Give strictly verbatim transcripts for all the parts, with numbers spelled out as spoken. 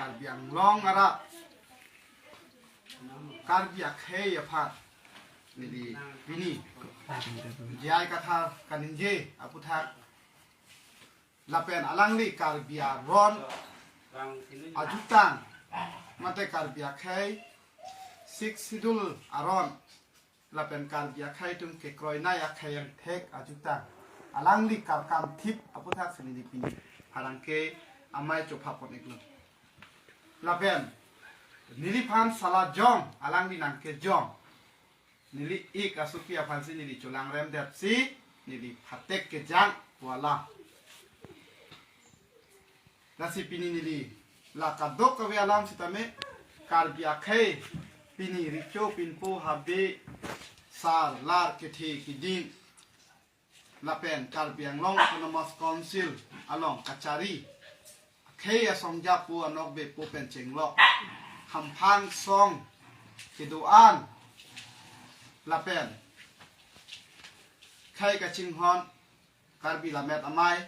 Karbi Anglong arat Karbi akhei aphan neli pini J I Kathar kaningje aputhak lapen alangli Karbi aron ajutang mate Karbi akhei Sixth Schedule aron lapen Karbi akhei atum kekroinei akhei angthek ajutang alangli karkam thip aputhak si neli pini pherangke amei chopha pon-iklo. Lapen neliphan sala jong alangli nangkejong, neli ik asopi aphansi neli cholangrem detsi neli phatek kejang pu alam. Lasi pini neli la kadokave alam sitame Karbi akhei pini recho pinpo habe sar lar kethe kiding lapen Karbi Anglong Autonomous Council along kachari akhei asong japo anokbepo pen chenglok hamphang song kedo-an lapen khei kachinghon Karbi Lammet Amei,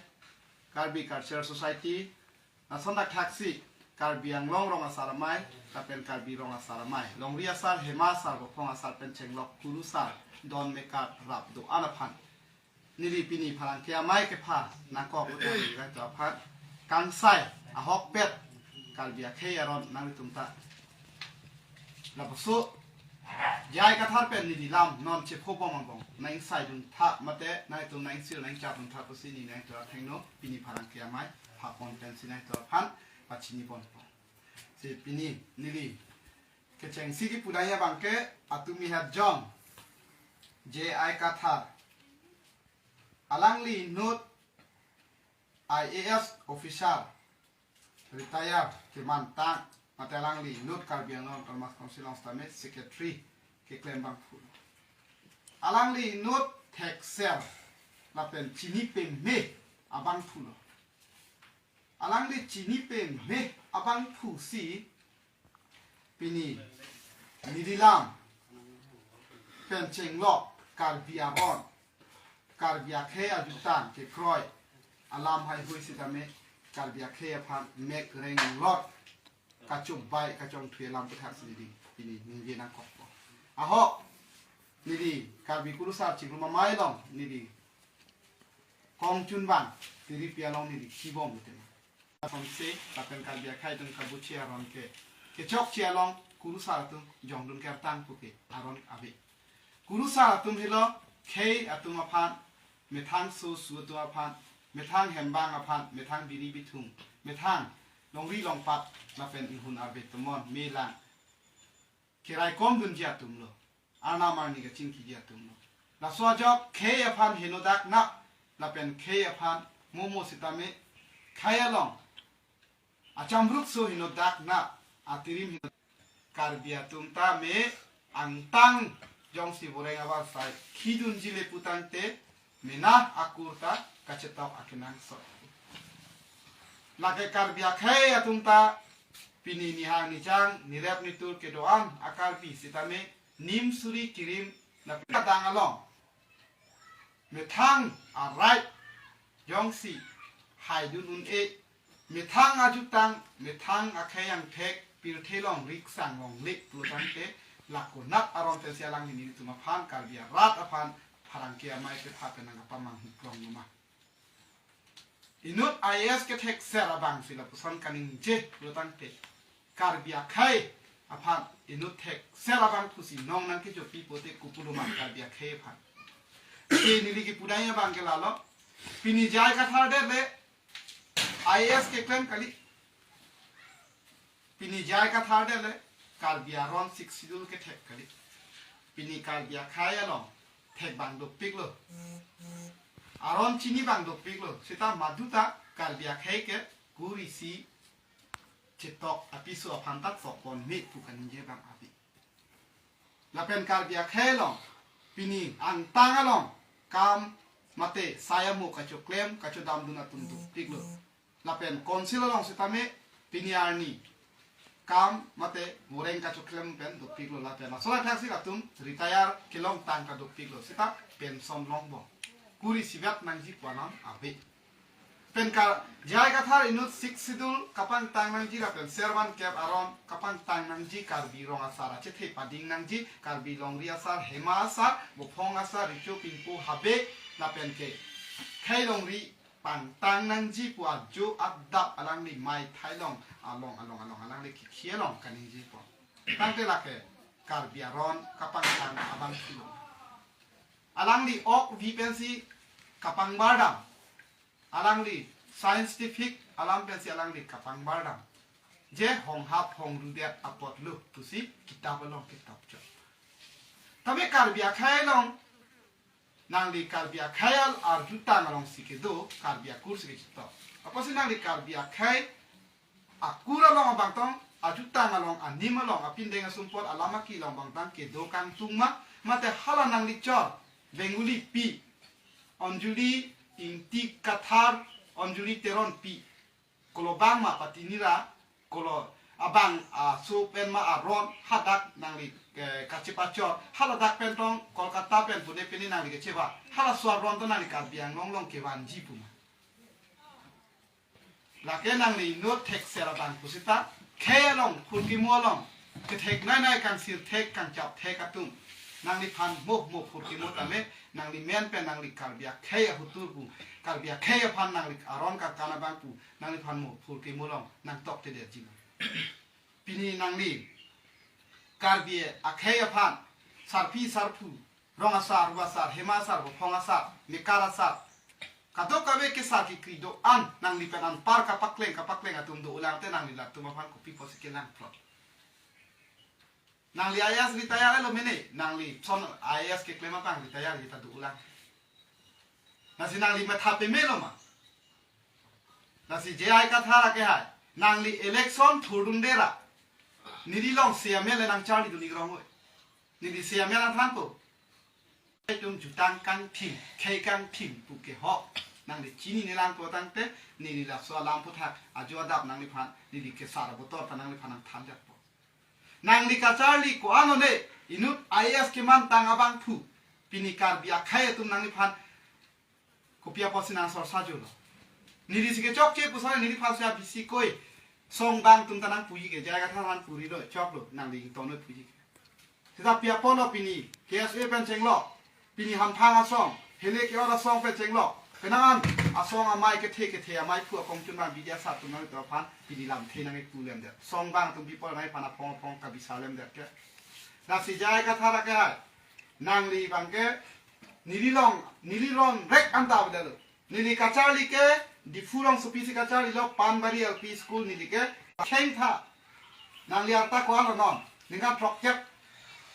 Karbi Cultural Society, lason thakthaksi Karbi Anglong Rong Asar Amei lapen Karbi Rong Asar Amei, longri asar, hema asar, bophong asar pen chenglok kurusar don mekar rap do-an aphan neli pini pherangke amei kepha nangkok utai nangto aphan kangsai ahokpet Karbi akhei aron nanglitum ta lapuson J I Kathar pen neli lam non chepho bom angbong nangsaidun tha mate nangtum nangsil nangchardun tha pusi neli nangto athengno pini pherangke amei pha pon pensi nangto aphan pachini ponpo. Si pini neli kechengsi kipudai abangke atumi hat jong J I Kathar, alangli inut I A S officer retire kemantang mate alangli inut Karbi Anglong Autonomous Council along sitame secretary keklem abangphu. Alangli inut thekser lapen chini peme abangphulo. Alangli chini peme abangphusi pini neli lam pen chenglok Karbi aron, Karbi akhei ajutang kekroi alam haihui sitame Karbi akhei aphan mek reng lot kachobei kachongthui alam aputhak si neli pini ningje nangkokpo. Ahok neli Karbi kurusar chingrum amei along neli kongchun bang tiripi along neli kibom ute. Asonsi lapen Karbi akhei atum kabuchi aron ke kechokche along kurusar atum jongdun kertang puke aron ave. Kurusar atum helo khei atum aphan, methang sosu atum aphan, methang hembang aphan, methang biri bithung, methang longri longpat lapen inghun arve tomon melang keraikom dunji atumlo, arnam arni kachingkiji atumlo. Laso ajok khei aphan henodak nap lapen khei aphan momo sitame khei along achamrukso henodak nap atirim heno Karbi atum tame angtang jongsi boreng avarsai khidunji le putangte mena akur ta kachetok akenangsot. Lake Karbi akhei atum ta pini nihang nichang nirep nitur kedo-an a-Karbi sitame nim suri kirim na kadang along methang arai jongsi haidun un-e, methang ajutang, methang akhei angthek pirthe long riksang longle pulotangte lakonat aron pensi alangli nelitum aphan Karbi arat aphan pherangke amei kepha pen nangkapamanghu klong noma. Inut I A S kethekser abangsi lapuson kaningje pulotangte Karbi akhei aphan inut thekser abangphusi nong nangkejopi pote kopuloma Karbi akhei aphan. Si neli kipudai abangke lalo. Pini J I Kathar det le I A S keklem kali. Pini J I Kathar det le Karbi aron Sixth Schedule kethek kali. Pini Karbi akhei along thek abang dopiklo. Aron chini abang dopiklo. Seta maduta Karbi akhei ke kurisi chetok apiso aphan ta sok ponme pu kaningje abang ave. Lapen Karbi akhei along pini angtang along kam mate sai amo kachoklem kachodamdun atum dopiklo. Lapen council along sitame pini arni kam mate boreng kachoklem pen dopiklo lapen laso lathak si latum retire kelongtang ta dopiklo seta pension longbom. Kurisi vet nangji pu alam ave. Pen Kar-, J I Kathar inut Sixth Schedule kapangtang nangji lapen servan kep aron kapangtang nangji, Karbi Rong Asar achethe pading nangji, Karbi Longri Asar, Hema Asar, Bophong Asar, Recho Pingpo Habe lapen ke khei longri pangtang nangji pu ajo adap alangli mei thailong along along along alangli kikhi along kaningje po. Tangte lake Karbi aron kapangtang abang philo. Alangli ok vi pensi kapangbar dam. Alangli scientific alam pensi alangli kapangbar dam. Je honghap hongrudet apotlo pusi kitap along kitap chot. Tame Karbi akhei along, nangli Karbi akhei al arjutang alongsi kedo, Karbi akur si kechito. Apotsi nangli Karbi akhei akur along abangtong, arjutang along, anim along, apindeng asumpot, alam aki along abangtang kedo kangtung ma, mate hala nangli chor, Bengali pi, Anjali Ingti Kathar, Anjali Teron pi, kolobang ma pati nira, kolo abang, ah, so pen ma aron hadak nangli, eh, kachepachor, haladak pen tong Kolkata pen pune pini nangli kecheba, halaso aron to nangli Karbi Anglong along kevanji pu ma. Lake nangli inut thekser abang pusita, khei along, phurkimo along, kethek nai nai kangsir thek kangchap thek atum. Nangliphan mo mo phurkimo tame, nangli men pen nangli Karbi akhei ahutur pu, Karbi akhei aphan nangli aron kangkan abang pu, nangliphan mo phurkimo along nangtoktedet jima. Pini nangli Karbi akhei aphan, sarpi sarpo, Rong Asar, Ru Asar, Hema Asar, Bophong Asar, Mekar Asar, kadokave kesar kekri do-an, nangli pen anpar kapakleng kapakleng atum do-olang te nangli latum aphan kopi pusi kelang plot. Nangli I A S retire lo mene, nangli son I A S keklem abang retire kita do-olang. Lasi nangli matha pemelo ma. Lasi J I Kathar akehai, nangli election thurdunde ra, neli along C M L nangcharlidun ik rong oi. Neli C M L nangthanpo. Itum jutang kangthim, khei kangthim pu kehok nangli chinine lang ko tangte, neli laso alam aphuthak ajo adap nangliphan, neli kesar abotor ta nangliphan nangthanjakpo. Nangli kacharli ko-an one, inut I A S kemantang abangphu, pini Karbi akhei atum nangliphan kopi apotsi nang sorsa jolo. Neli si kechokche pu sale neliphan si abisi koi. Song bang atum ta nangpuji ke, J I Kathar aphan puri lo, choklo, nangli ington noi puji ke. Seta pi apotlo pini, K S A pen chenglok, pini hamphang asong, hele ke-ot asong pen chenglok. Penang an, asong amei kethe kethe amei phu akongchun bang Bidya Sar atum nangli aphan, pini lamthe nangkipu lemdet. Song bang atum pi apot nangliphan aphong aphong kabisa lemdet ke. Lasi J I Kathar akehai, nangli abang ke, neli along, neli ron rek anta bedalo. Neli kacharli ke Diphu along sopi si kacharlilo, Panbari L P School neli ke kheng tha. Nangli arta ko-an lo non, ningkan throkkep,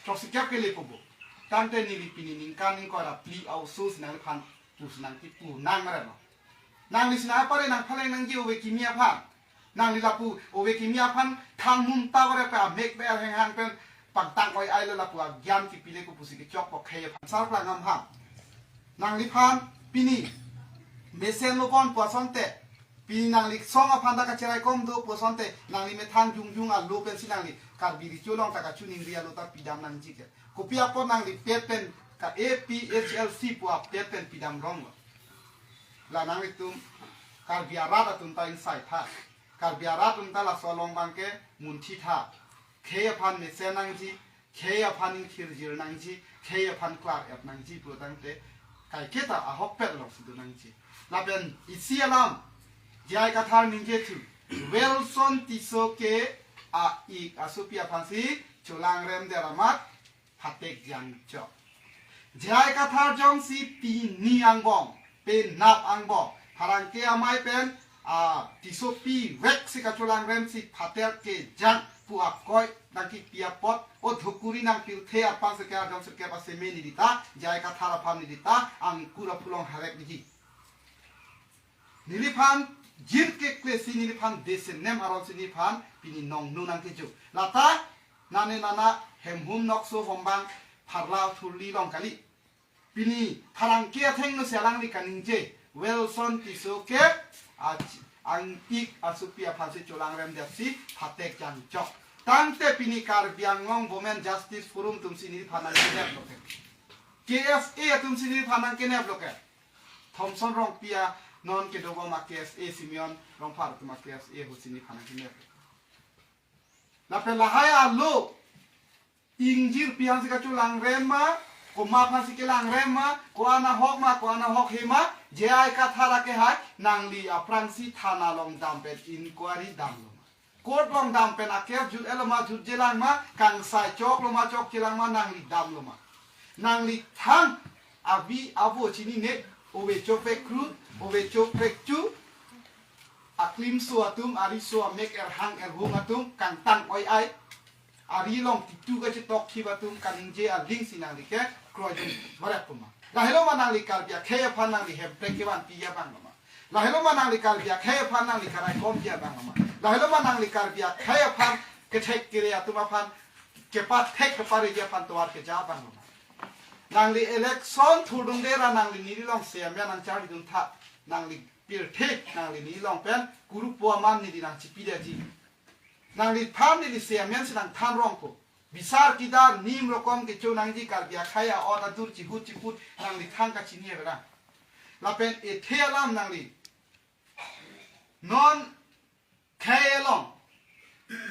throksikep ke lepo bo. Tangte neli pini ningkan ingkoi ra phli a-oso si nangliphan pusi nangkipu nang mare lo. Nangli si nangpare nangphaleng nangji ove kimi aphan. Nangli lapu ove kimi aphan than mum ta ore pe amek be arheng hang pen pangtang oi ai lo lapu agyan kipile ko pusi kechokpo khei aphan sarplang ham ham. Nangliphan pini mesen lo bon pu asonte, pini nangli song aphan ta kacherai kom do pu asonte, nangli methang jongjong alo pensi nangli Karbi Recho along ta kachiningri alo ta pidam nangji ke. Kopi apot nangli pet pen ka A P H L C pu apet pen pidam rong lo. La nanglitum Karbi arat atum ta ingsai tha. Karbi arat atum ta laso along abang ke munthi tha. Khei aphan mesen nangji, khei aphan ingthirjir nangji, khei aphan klar-et nangji pu tangte kaiketa ahokpet alongsi do nangji. Lapen isi alam, J I Kathar ningje thu, Welson Tisso ke a-ik asopi aphansi cholangrem det amat phatek jangchok. J I Kathar jongsi pini angbong, penap angbong, pherangke amei pen, a, Tissopi vek si kacholangrem si phatek kejang pu akoi nangkipi apot, o dhukuri nangpirthe aphan seke arjong seke paseme neli ta, J I Kathar aphan neli ta angkur aphu along harek niji. Neliphan jin kekle si neliphan desen nem aron si neliphan pini nongno nangkejo. Lata nane nana hemhum nokso hombang pharla thurli along kali. Pini pherangke athengno si alangli kaningje, Welson Tisso ke a-, a-ik asopi aphansi cholangrem det si phatek jangchok. Tangte pini Karbi Anglong Women Justice Forum atum si neliphan nangkenep lo ke, K S A atum si neliphan nangkenep lo ke, Thomson Rongpi a, Non kedobom a-K S A Simeon Rongphar atum a-K S A ahut si neliphan nangkeme. Lapen lahai alo ingjir pi aphansi kacholangrem ma, komat aphansi kelangrem ma, ko-an ahok ma, ko-an ahok he ma, J I Kathar akehai, nangli aphrangsi thana along dampen inquiry damlo ma. Court along dampen a-case jut-etlo ma, jutjelang ma, kangsai choklo ma, chokchelang ma, nangli damlo ma. Nangli thang abi avo chinine, ove chopekru, ove chopekchu, aklimso atum, ariso amek erhang erhung atum, kangtang oi-ai, ari along titu kachetok thip atum kaningje alingsi nangli kekroi dun barat pu ma. Lahelo ma nangli Karbi akhei aphan nangli Hemprek kevanpi abanglo ma. Lahelo ma nangli Karbi akhei aphan nangli karaikompi abanglo ma. Lahelo ma nangli Karbi akhei aphan kethek kere atum aphan kepathek kepareji aphan tovar keja abanglo ma. Nangli election thurdunde ra nangli neli along se amya nangcharlidun tha. Nangli pirthe nangli neli along pen kurupo aman neli nangchipidetji. Nangliphan neli se amen si nangthan rongpo. Bisar kidar nim rokom kecho nangji Karbi akhei a-ot adur chihut chiput nangli thang kachini averang. Lapen ethe alam nangli. Non khei along.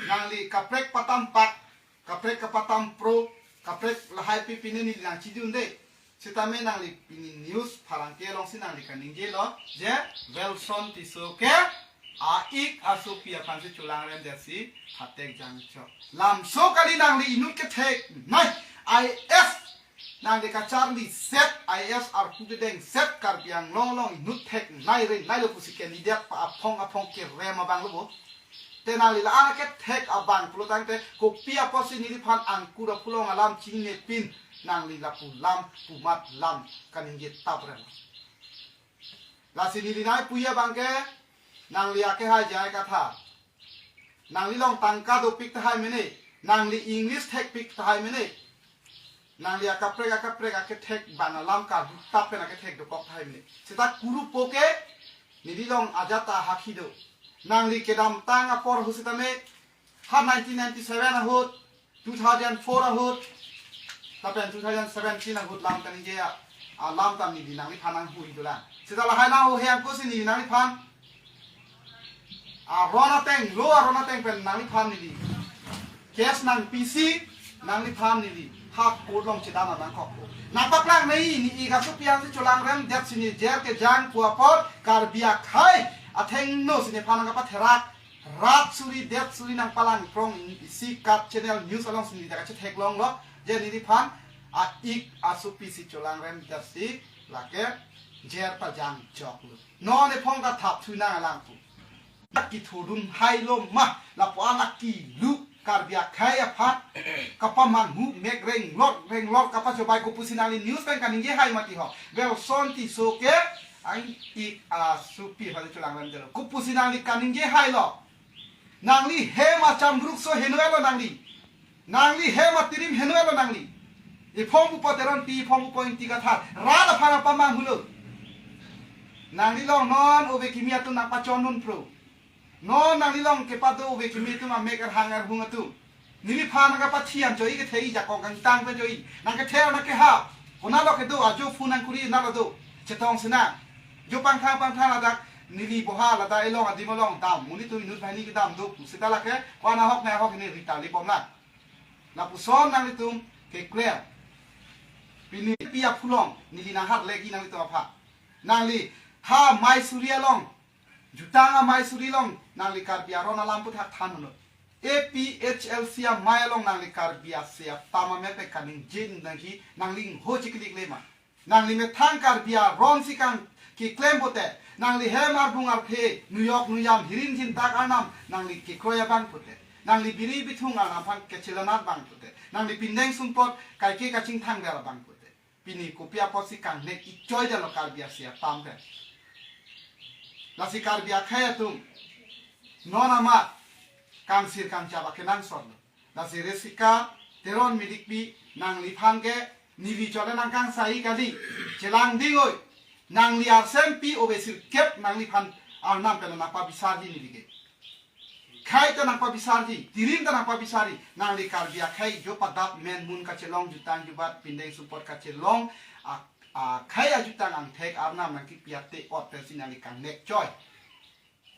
Nangli kaprek patam pak, kaprek kapatam pro, kaprek lahai pi pine neli nangchidunde. Sitame nangli pini news pherangke alongsi nangli kaningjelo, je Welson Tisso ke a-ik asopi aphansi cholangremdetsi hatek jangchok. Lamso kali nangli inut kethek nai I S nangli kacharli set I S arku kedeng set Karbi Anglong along inut thek nai re nailo pusi candidate pa aphong aphong kerem abanglo bo. Te nangli la-an akethek abang pulotangte kopi apotsi neliphan angkur apulong alam chinine pin nangli lapu lam pumat lam kaningje taprem. Lasi neli nangpuji abangke nangli akehai J I Kathar. Nangli along tangka dopik tahai mene, nangli English thekpik tahai mene. Nangli akaprek akaprek akethek bang alam karju tap pen akethek dokok tahai mene. Seta kurupo ke neli along ajat ta hakhi do. Nangli kedamtang apor ahut sitame ha nineteen ninety-seven ahut, two thousand four ahut, lapen two thousand seventeen ahut lam kaningje a, alam ta neli nangliphan nanghui dolang. Seta lahai nanghuhe anke si neli nangliphan aron ateng, lo aron ateng pen nangliphan neli case nangpisi, nangliphan neli ha court along chedam nangkokpo. Nangpaklang nai, ne-ik asopi aphansi cholangremdetsi ne jail kejang pu apot Karbi akhei athengno si nephan nangkapatherak, rat suri det suri nangpalang prong isi kat channel news alongsi ne ta kachetheklonglo, je neliphan a-ik asopi si cholangremdetsi lake jail pajangchoklo. Non ephong kathap thu nang alang pu. Kithurdun hailo ma, lapu-an akilu Karbi akhei aphan kapamanghu mek renglor renglor kapachobai kopusi nangli news pen kaningje hai mati ho. Welson Tisso ke a-ik asopi aphansi cholangremdetlo. Kopusi nangli kaningje hailo. Nangli hem achambruk so heno-etlo nangli. Nangli hem atirim heno-etlo nangli. Ephong pupo Teronpi, ephong pupo Ingti Kathar. Rat aphan apamanghulo. Nangli along non ove kimi atum nangpachondun pro. Non nangli along kepado ove kimi atum amek erhang erhung atum. Neliphan nangkapathian choi kethe-i jakong kangtang pen choi. Nangkethe nangkehap. Konatlo kedo ajo phone nangkuri nalo do. Chetong sena. Jo pangthang pangthang ladak neli boha ladak elong adim along dam. Monit atum inut banghini kedam do pu. Seta lake ko-an ahok ne ahok ne rita libom lang. Lapuson nanglitum keklem. Pini pi aphulong neli nangharlegi nanglitum aphan. Nangli ha amei suri along, jutang amei suri along nangli Karbi aron alam aphuthak than hunlo. A P H L C amei along nangli Karbi ase atam amek pen kaningje nangji nangli ingho chiklik le ma. Nangli methang Karbi aron si kang keklem pote, nangli hem arbung arphe, nuyok nuyam hirin jintak arnam nangli kekroi abang pote, nangli biri bithung arnam aphan kachelanat abang pote, nangli pindeng sumpot kaike kachingthang ber abang pote. Pini kopi apotsi kangnek ichoi jalo Karbi ase atam pen. Lasi Karbi akhei atum, non amat kangsir kangchap akenangsotlo. Lasi Resika Teron Millikpi nangliphan ke neli chole nangkangsai kali. Chelang dingoi. Nangli arsempi ove sirkep nangliphan arnam pen nangpabisarji neli ke. Khei ta nangpabisarji, tirim ta nangpabisarji, nangli Karbi akhei jo padap men mun kachelong jutang jubat pindeng sumpot kachelong a akhei ajutang angthek arnam nangkepi ate ot pensi nangli kangnek choi.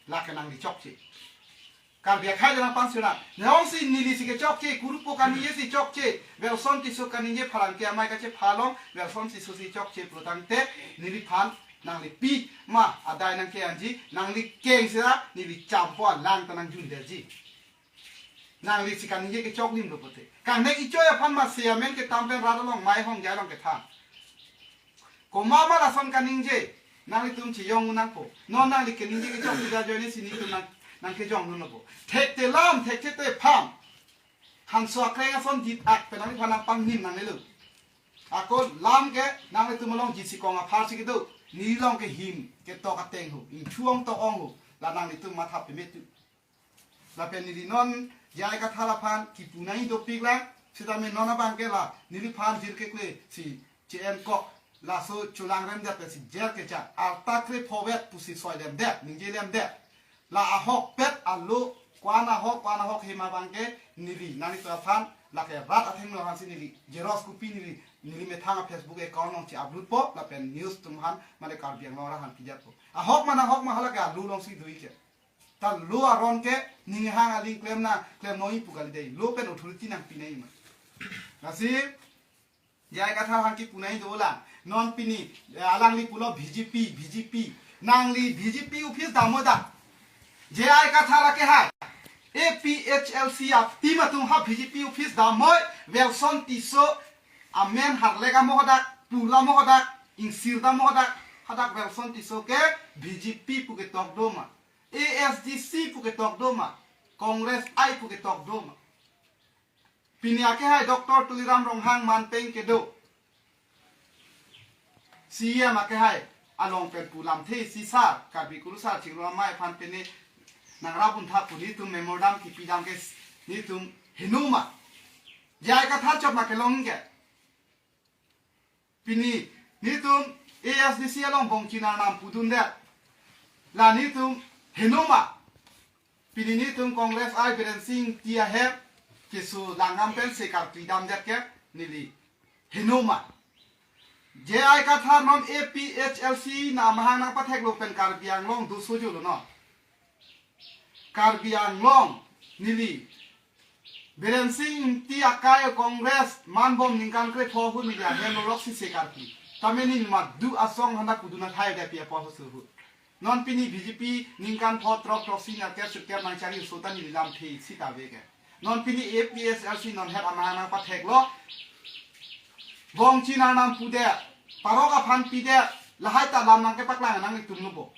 Lake nangli chokche. Karbi akhei nangpangchunang. Nangsi neli si kechokche, kurupo kaningje si chokche. Welson Tisso kaningje pherangke amei kachephalong, Welson Tisso si chokche pulotangte neliphan nanglipi ma adai nangke-anji, nangli keng sira, neli champo alang ta nangjundeji. Nangli si kaningje kechok nimlo pote. Kangnek ichoi aphan ma si amen ketam pen rat along mai hong jai along kethan. Komat ma lason kaningje, nanglitum chiyong nangpo. Non nangli kaningje kechok sida ajoine si netum nang, nangkejong nunpo. Thekte lam, thekte pham. Hanso akreng ason dit ak pen nangliphan nangpangnim nangnelo. Ako lam ke nanglitum along jisi kong aphar si kedo. Nelilong ke him ketok ateng ho. Ingchuong tok ong ho. La nanglitum matha pemetu. Lapen neli non J I Kathar aphan kipu nangji dopik lang, sitame non abang ke la neliphan jirkekle si che-en kok, laso cholangrem det pen si jer kejang, arta krepho vet pusi soi lem det, ningje lem det. La ahokpet alo, ko-an ahok, ko-an ahok hem abang ke neli nanglitum aphan, lake rat athengno aphan si neli xerox copy neli, neli methang a-Facebook account along che-upload po, lapen news atum aphan, mane Karbi Anglong arat aphan pijat po. Ahok ma nahok ma hala ke alo along si dui ke. Ta lo aron ke ninghang aling klem na klem noi pu kali dei. Lo pen authority nangpi nangji ma. Lasi J I Kathar aphan kipu nangji dolang. Non pini, eh, alangli pulo B J P, B J P. Nangli B J P office damoi dak. J I Kathar akehai A P H L C a-team atum ha B J P office damoi, Welson Tisso amen harlek amo hadak, pula mo hadak, ingsir dam mo hadak, hadak Welson Tisso ke B J P pu ketok do ma. A S D C pu ketok do ma, Congress I pu ketok do ma. Pini akehai Doctor Tuliram Ronghang manpeng kedo. C E M akehai along pen pu lamthe isi sar, Karbi Kurusar Chingrum Amei aphan pene nangrap un tha pu netum memorandum kipi dam ke netum heno ma. J I Kathar chot ma kelong ke. Pini netum A S D C along Bongching Arnam pudun det. La netum heno ma. Pini netum Congress I Biren Singh Engti ahem keso langam pen se karkli dam det ke neli heno ma. J I Kathar non A P H L C na mahang nangpatheklo pen Karbi Anglong do sojolo non. Karbi Anglong neli Biren Singh Engti akai Congress manbom ningkan krepho ahut neli ahem lorok si se karkli. Tame neli madu asong hana kuduna thai dapi apo suhu. Non pini B J P ningkan pho throk throksi ningkan kep sirkep nangchari so ta neli lamthe isi ta ave ke. Non pini A P H L C non het amahang nangpatheklo. Bongching Arnam pu det, parok aphan pi det, lahai ta lam nangkepaklang nanglitum lo bo.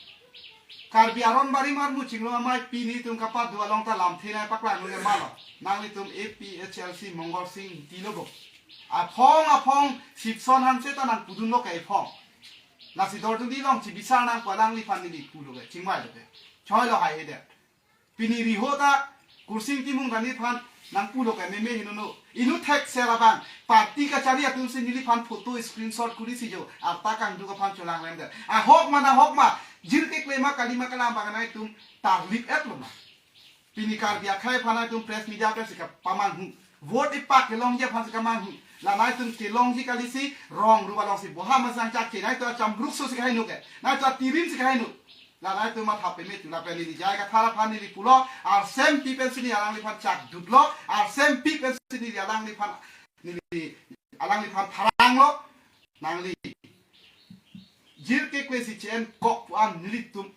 Karbi aron barim armu Chingrum Amei pi netum kapado along ta lamthe nangpaklang nangke malo. Nanglitum A P H L C Mongol Singh Engti lo bo. Aphong aphong Sipson Hanse ta nangpudunlo ke aphong. Lasi dorduli along chibisar nangpo, alangliphan neli pulo ke, chingvailo ke, choilo hai hedet. Pini riho ta Kursing Timung ta neliphan nangpulo ke meme henono. Inut thekser abang party kachari atum si neliphan photo screenshot kuri si jo arta kangduk aphan cholangrem det. Ahok ma nahok ma, jirkekle ma kali ma kalang abang nangtum tarlip-etlo ma. Pini Karbi akhei aphan nangtum press media pen si kapamanghu. Vote ipak kelongji aphan si kamanghu. La nangtum kelongji kali si rong rup along si boha masang chak ke. Nangtum achamruk so si kaheno ke. Nangtum atirim si kaheno. La nangtum matha pemetu, lapen neli J I Kathar aphan neli pulo, arsem pi pensi neli alangliphan chakdutlo, arsem pi pensi neli alangliphan, neli alangliphan tharanglo, nangli jirkekle si che-en kok pu-an nelitum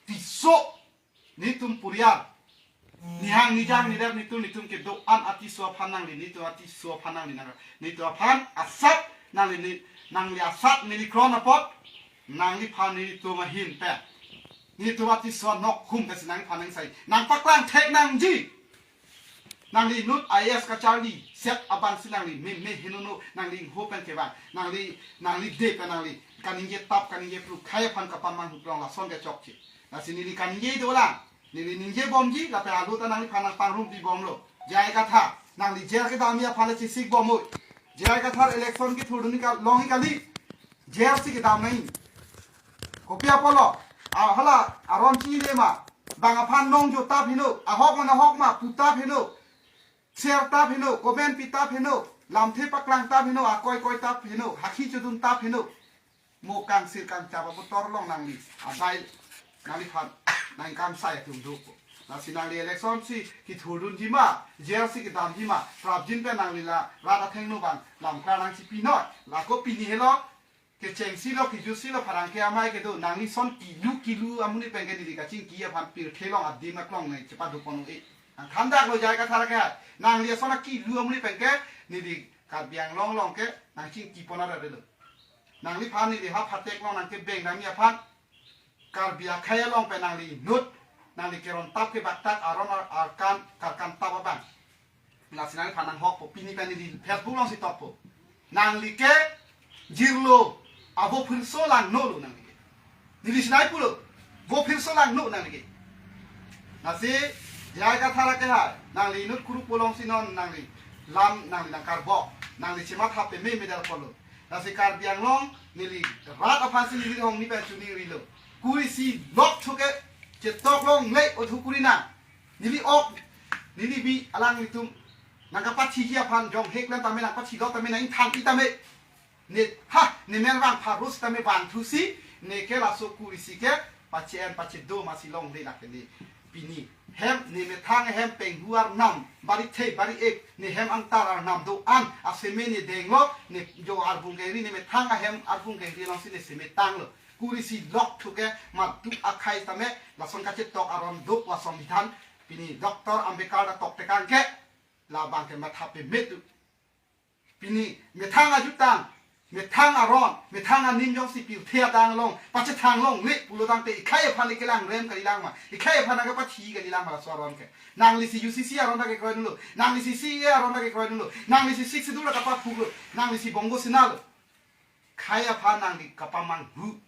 Tisso, netum puriar. Nihang nijang nirep netum netum kedo-an aTisso aphan nangli, netum aTisso aphan nangli nang, netum aphan asat nangli ni, nangli asat neli kron apot, nangliphan netum ahin pen, netum aTisso nok hum pensi nangliphan nangsai nangpaklang thek nangji. Nangli inut I A S kacharli set abang si nangli meme henono, nangli ingho pen kevang, nangli, nangli de pen nangli kaningje tap kaningje pru khei aphan kapamanghu prong lason ke chokche. Lasi neli kaningje dolang. Neli ningje bomji, lapen alo ta nangliphan nangpangrumpi bomlo. J I Kathar, nangli jail kedamji aphan le chesik bomlo. J I Kathar election kethurdun ka longji kali. Jail si kedam nangji. Kopi apotlo, a hala aron chinine ma. Bang aphan nongjo tap heno, ahok ma nahok ma pu tap heno. Share tap heno, comment pi tap heno, lamthe paklang tap heno, akoi koi tap heno, hakhi chodun tap heno. mo kangsir kangchap aputhot along nangli adai nangliphan nangkamsai atum dopo. Lasi nangli election si kithurdunji ma, jail si kedamji ma, prapjin pen nangli la rat athengno abang lamklar nangchipinoi. Lako pini helo, kechengsi lo, kejutsi lo, pherangke amei kedo, nangli son kilu kilu amonit pen ke neli kachingki aphan pirthe along adim aklong nangchepadopon un-e. Nangthandaklo J I Kathar ke, nangli ason akilu amonit pen ke neli Karbi Anglong along ke nangchingkipon arare lo. Nangliphan neli ha phatek along nangkebeng nangji aphan, Karbi akhei along pen nangli inut, nangli keron tap kebak tap, aron ar-, arkan karkan tap abang. Lasi nangliphan nanghokpo, pini pen neli Facebook alongsi tokpo. Nangli ke jirlo, abo phirso langno lo nangli ke. Neli sinai pulo, bo phirso langno nangli ke. Lasi, J I Kathar ke hai, nangli inut kuru pulongsi non nangli lam nangli nangkarbok, nangli chematha peme medal polo. Lasi Karbi Anglong neli rat aphansi neli hong ni pen chuning rilo. Kuri si lok thuke chetok longle othu kuri nang. Neli ok, neli bi alanglitum nangkapathiji aphan jong hek lang tame nangpathilo tame nangthangpi tame. Ne ha, ne men vang pharus tame vang thusi, ne ke laso kuri si ke pache-en pachedo masi longle lake ne. Pini hem ne methang ahem penghu arnam, bari the bari ek, ne hem angtar arnam do-an aseme ne denglo, ne jo arbung kengri, ne methang ahem arbung kengri alongsi ne seme tanglo. Kuri si lok thuke madu akhei tame, lason kachetok aron do pu asongbidhan, pini Doctor Ambedkar ta toktekang ke, labang ke matha pemetu. Pini methang ajutang, methang aron, methang aning jongsi pirthe adang along pachethang longle pulo tangte ikhei aphan le kelang rem kalilang ma, ikhei aphan nangkepathi kalilang ma laso aron ke. Nangli si U C C aron ta kekroi dunlo, nangli si C A A aron ta kekroi dunlo, nangli si Sixth Schedule ta kapaphuklo, nangli si Bongo Sena lo. Khei aphan nangli kapamanghu.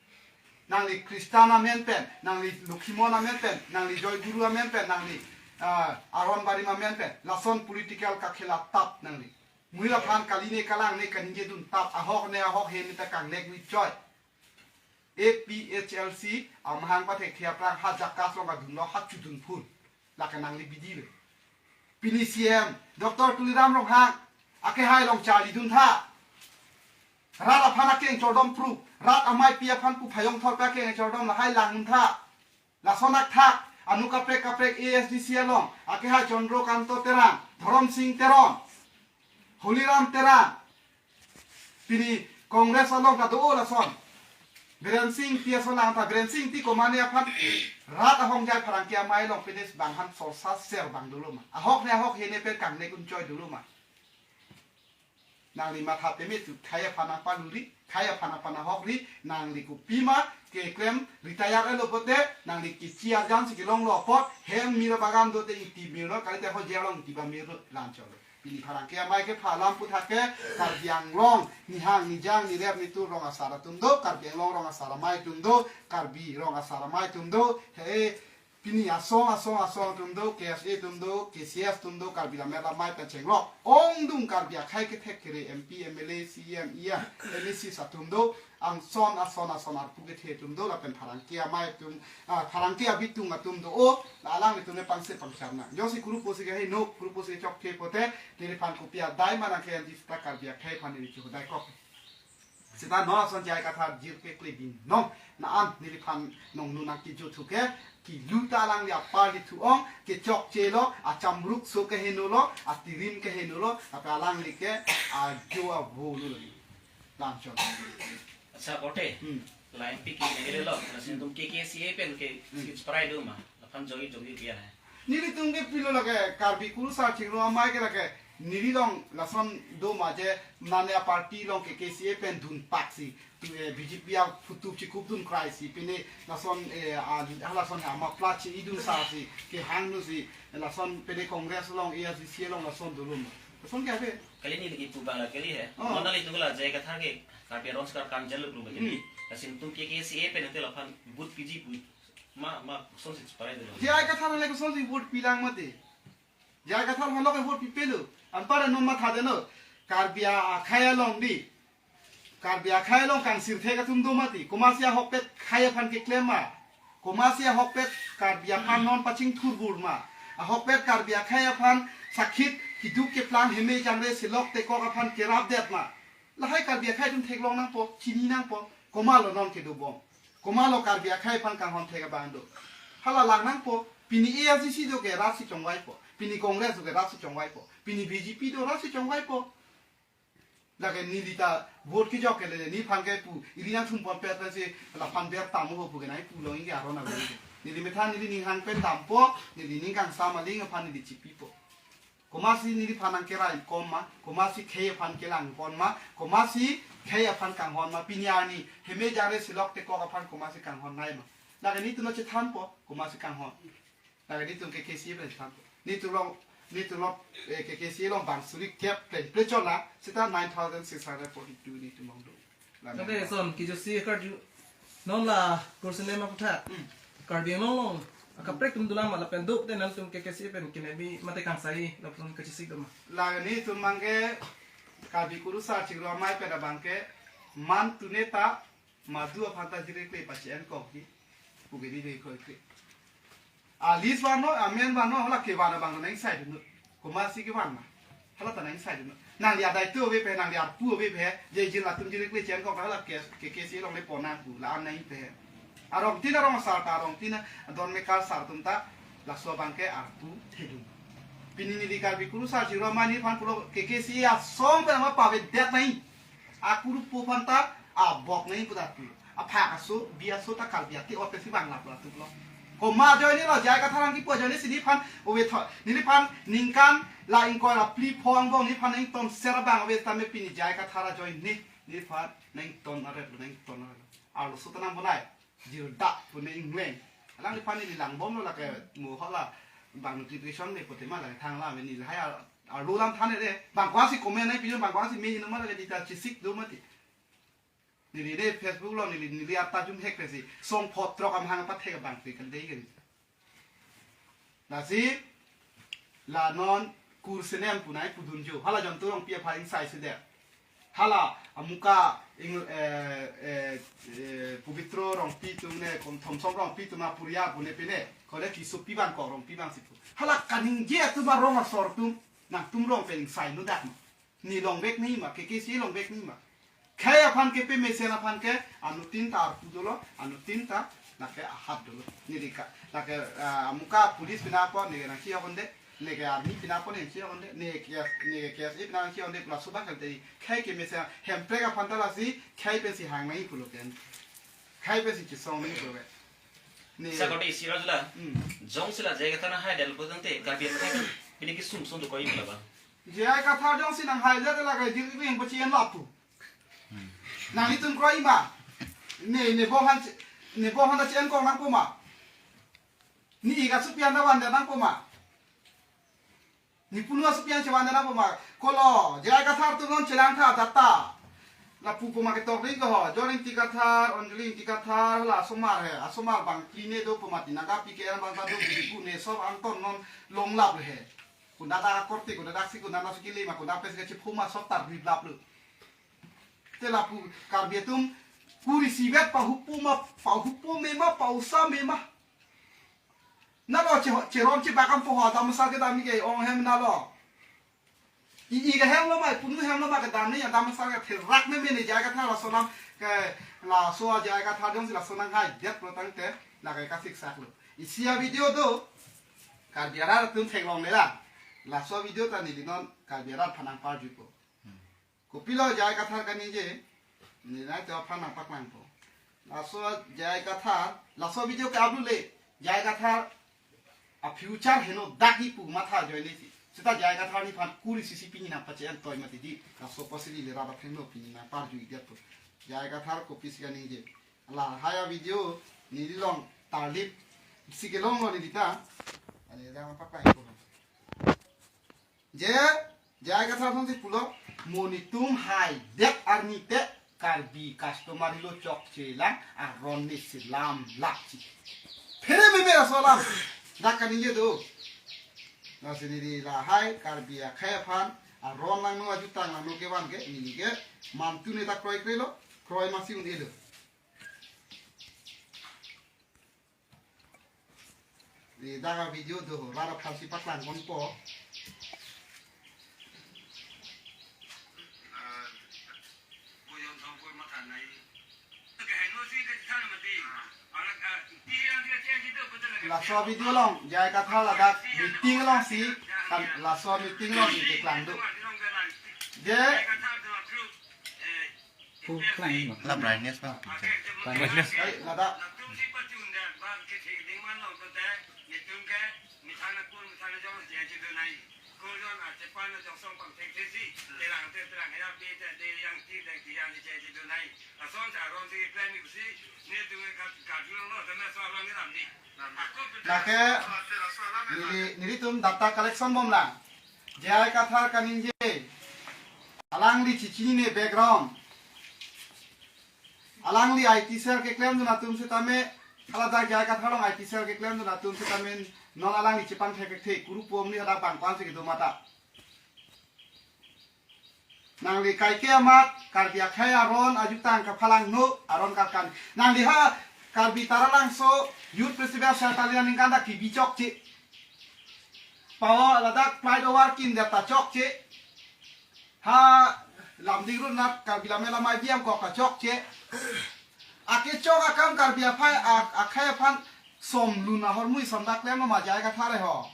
Nangli Christian amen pen, nangli Lokhimon amen pen, nangli Joy Guru amen pen, nangli, ah, Aron Barim amen pen, lason political kakhela tap nangli. Muila phan kali ne kalang ne kaningje dun tap, ahok ne ahok he ne ta kangnek ni choi. A P H L C amahang pathek thia prang ha jakas along adunlo ha chudun phun. Lake nangli bidi le. Pini C M Doctor Tuliram Ronghang akehai along charli dun tha. Rat aphan akeng chordom pru. Rat ameipi aphan pu phayong thor pa akeng chordom lahai lang dun tha. Lason akthak anu kaprek kaprek A S D C along akehai Chandra Kanto Terang, Dharam Sing Teron, Holiram Terang. Pini Congress along ta do lason. Biren Singh Engti ason lang ta, Biren Singh Engti komane aphan rat ahongjai pherangke amei along pedes bang han sorsa ser bang dolo ma. Ahok ne ahok he ne pen kangnek un choi dolo ma. Nangli matha pemetu, khei aphan nangpaluri, khei aphan nangpanahokri, nangli kopima keklem retire lo pote, nangli kechi arjan si kelonglo apot, hem mira bagan dote ingti mirlo, kalite ho jail along ingti ba mirlo, la-an cholo. Pini pherangke amei kepha alam aputhak ke, Karbi Anglong nihang nijang nirep nitur rong asar atum do, Karbi Anglong rong asar amei atum do, Karbi rong asar amei atum do, he, pini asong asong asong atum do, K S A atum do, K C S atum do, Karbi Lammet Lamei pen chenglok ongdung Karbi akhei kethek kere M P, M L A, C E M, E M, M A Cs atum do, angson ason ason arpu kethe atum do, lapen pherangke amei atum, ah, pherangke abitung atum do, o, la alanglitum ne pangse pangcham nang. Jongsi kuru pusi keheno, kuru pusi chokche pote, neliphan kopi adai ma nangkehang seta Karbi akhei aphan neli chohudai kok. Seta non ason J I Kathar jirkekle binong, la-an neliphan nong nunang kijut thuke, kilu ta alangli apar di thu-ong, kechokche lo, achamruk so keheno lo, atirim keheno lo, lapen alangli ke ajo avo lo. La-an chot. Accha, korte. Hmm. La M P ke M L A lo, lasi Hmm. nelitum K K C A pen ke Hmm. seat cheparai do ma, laphan jogi jogi biya hai. Nelitum ke pilo lake, Karbi kurusar chingrum amei ke lake, neli along lason do ma je, mane a party along K K C A pen dunpak si, tu, eh, B J P aphutup chikup dun krai si, pine lason, eh, a, halason ha ma pla chi-i dun sa si, kehang nu si, lason pine Congress along, A S D C along lason dolo ma. Lason ke ave? Kali neli kipu abang la kali he. Oh. Mona nelitum la J I Kathar ke Karbi Anglong sar kan jaluk lu kali. Hmm. Lasi nelitum K K C A pen te laphan vote piji pu. Ma, ma, kosonsi cheparai dolo. J I Kathar le kosonsi vote pilang mati. J I Kathar halo ke vote pipelo. Anpar non matha deno. Karbi akhei along di. Karbi akhei along kangsirthe atum do mati. Komatsi ahokpet khei aphan keklem ma. Komatsi ahokpet Karbi aphan non pachingthur bur ma. Ahokpet Karbi akhei aphan sakit keduk keplang heme jangre selok tekok aphan kerapdet ma. Lahai Karbi akhei atum theklong nangpo, chini nangpo. Komatlo non kedobom? Komatlo Karbi akhei aphan kanghon thek abang do? Hala lang nangpo, pini A I C C do ke rat si chongvaipo, pini Congress do ke rat si chongvaipo, pini B J P do rat si chongvaipo. Lake neli ta vote kejok ke le, neliphan ke pu, ili nangthumpon pet pensi laphan ber tamo ho pu ke nangpulo, ingi aron avi. Neli methang neli ning hang pen dampo, neli ning kangsam aling aphan neli chipipo. Komatsi neliphan nangkerai kom ma, komatsi khei aphan kelangpon ma, komatsi khei aphan kanghon ma, pini arni heme jare silok tekok aphan komatsi kanghon nai ma. Lake netum lo chethanpo, komatsi kanghon. Lake netum K K C A pen thanpo. Netum lo, netum lo, eh, K K C A along bang suri kep pen ple chola, seta nine thousand six hundred forty-two netum long do. Lake Tangte non. Son, kejutsi karju. Non la kursi nema kutha. Hmm. Karbi Anglong along akaprek atum dolang ma lapen duk te nangtum K K C A pen kenebi mate kangsai lapen kachesik do ma? Lake netum abang ke Karbi Kurusar Chiklo Amei pen abang ke man tune ta madu aphan ta jirikle pachi-en kok di. Pu ke di de kroikre. A list vano, amen vano, hala kevan abang nang sai dun. Komatsi kevan ma? Hala ta nang sai dun. Nangli adai tu ave pe, nangli arpu ave pe, je jin latum jirikle chen kok hala ke, K K C A along le pon nang pu, la-an nang pe. Arong tin arong asar ta, arong tin adon mekar asar atum ta, laso abang ke arpu thedun. Pini neli Karbi Kurusar Chiklo Amei neliphan pulo K K C A asong pen ama pavedet nang. Akuru po aphan ta abok nang pu ta pu. Aphak aso, bi aso ta Karbi ati ote si bang lap la tu lo. Komat ajoine lo, J I Kathar nangkipu ajoine si neliphan ove tho, neliphan ningkan la ingkoi la phli pho angbong neliphan nangton ser abang ave tame pini J I Kathar ajoine neliphan nangton aret lo, nangton aret lo. Arloso ta nang bonai. Jirdak pu ne ingleng. Alangliphan neli langbomlo lake mo hala bang notification le pote ma lake thang la me neli hai ar, arlo lam thane de. Bang kwasi comment nai pijon bang kwasi me hino ma lake dita chesik do mati. Neli de Facebook lo neli neli atta jum hek pesi. Song phot trok amahang pathek bang pe kan dei kan. Lasi la non kursi nem pu nai pudun jo. Hala Jontu Rongpi aphan ingsai si de. Hala amuka ing, eh, eh, eh, Pubitro Rongpi atum ne, kom Thomsom Rongpi atum apuriya pu ne pine. Kole kisopi bang ko Rongpi bang si pu. Hala kaningje atum arong asor atum. Nangtum rong pen ingsai nu dak ma. Ne longvek nangji ma, K K C A longvek nangji ma. Khei aphan ke pemesen aphan ke anuttin ta arpu dolo, anuttin ta lake ahat dolo. Neli ka, lake, ah, amuka police pina po, neke nangchihok un-e, neke army pina po, neke chihok un-e, neke, neke K S A pina nangchihok un-e, laso abang kan te, khei kemesen, Hemprek aphan ta lasi, khei pensi hang nangji pulo pen. Khei pensi chisong nangji pulo pen. Ne Sakoti isi rajula. Hmm. Jongsi la J I Kathar nanghaidet pulo tangte, Karbi akhei, pini kesung sung dokok-i ma la ba? J I Kathar jongsi nanghaidet lake jirikle pachi-en lapu. Nanglitum kroi ma? Ne, ne bo han, ne bo han ta chi-en kok nangpo ma? Ne ik asopi an ta vandet nangpo ma? Ne punu asopi an chevandet nangpo ma? Kolo, J I Kathar atum non chelang tha data. Lapu po ma ketok ri ko ho. John Ingti Kathar, Anjali Ingti Kathar, hala asomar he. Asomar bang phli ne do po mati. Naga P K L bang ta do, bidi pu ne sob angton non longlap he. Kunda ta korte, kunda ta si, kunda ta si kili ma, kunda pes ke chiphu ma sob tar rip lap lo. Te lapu Karbi atum kuri isivet pahupo ma, pahupo me ma, pausa me ma. Nalo che, cheron chebak an po ho, dam asar kedam ke ong hem nalo. I, ik ahem lo ma, punu hem lo ma kedam ni, dam asar ke therak me me ni J I Kathar laso alam ke laso J I Kathar jongsi laso nanghaidet pulo tangte, lake kasik sak lo. Isi avideo do, Karbi arat atum theklongle la. Laso avideo ta neli non Karbi arat aphan nangparjupo. Kopilo J I Kathar kaningje, neli nai to aphan nangpaklangpo. Laso J I Kathar, laso avideo ke-upload le, J I Kathar afuture heno dak-i pu matha ajoine si. Seta J I Kathar neliphan kuri isi isi pini nangpache-en toi mati di. Laso apotsi neli rat athengno pini nangparju-i detpo. J I Kathar kopisi kaningje. Lahai avideo neli long tarlip si kelong lo neli ta. Ani jang paklangpo. Je, J I Kathar aphansi pulo, mo netum haidet arni te Karbi customary lo chokche lang aron ne selam lakchi. Phere meme laso alam. Dak kaningje do. Lasi neli lahai Karbi akhei aphan aron langno ajutang langno kevan ke neli ke mantu ne ta kroikre lo, kroi masi un-e lo. Di dak avideo do ho, rat aphansi paklangponpo. Ah, boyon thongkoi matha nai. Laso video along, J I Kathar ladak meeting alongsi, kan laso meeting alongsi keklang do. Je, Pu klang ma? La brightness bang. Brightness. Ai, ladak. Lake neli, nelitum data collection bomlang. J I Kathar kaningje. Alangli chechinine background. Alangli I T cell keklemdun atum setame, hala dak J I Kathar along I T cell keklemdun atum setame, non alangli chepangthek thekthe, kuru pom ni hala bang kwan si kedo mata. Nangli kaike amat, Karbi akhei aron, ajutang kaphalang no, aron karkan. Nangli ha, Karbi Taralangso, Youth Festival Santa Lina ningkan ta kebi chokche. Pawo ladak flight over kin data chokche. Ha, Lumding Road nat Karbi Lammet Lamai Biam kok ta chokche. Akechok akam Karbi aphai, ak-, akhei aphan som lun ahormu isom dak klem lo ma J I Kathar ho.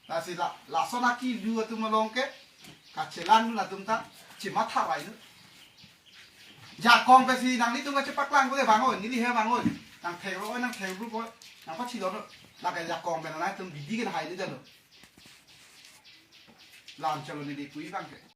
Lasi la, lason akilu atum along ke, kachelang dun atum ta, chematha rai nu. Jakong pensi nanglitum kachepaklang ko de bang oi, neli he bang oi. Nang thek ro oi, nang thek ru oi, nang pachilo ro. Lake jakong pen nangtum bidi ke hai ni jalo. Lam chalo neli kui bang ke.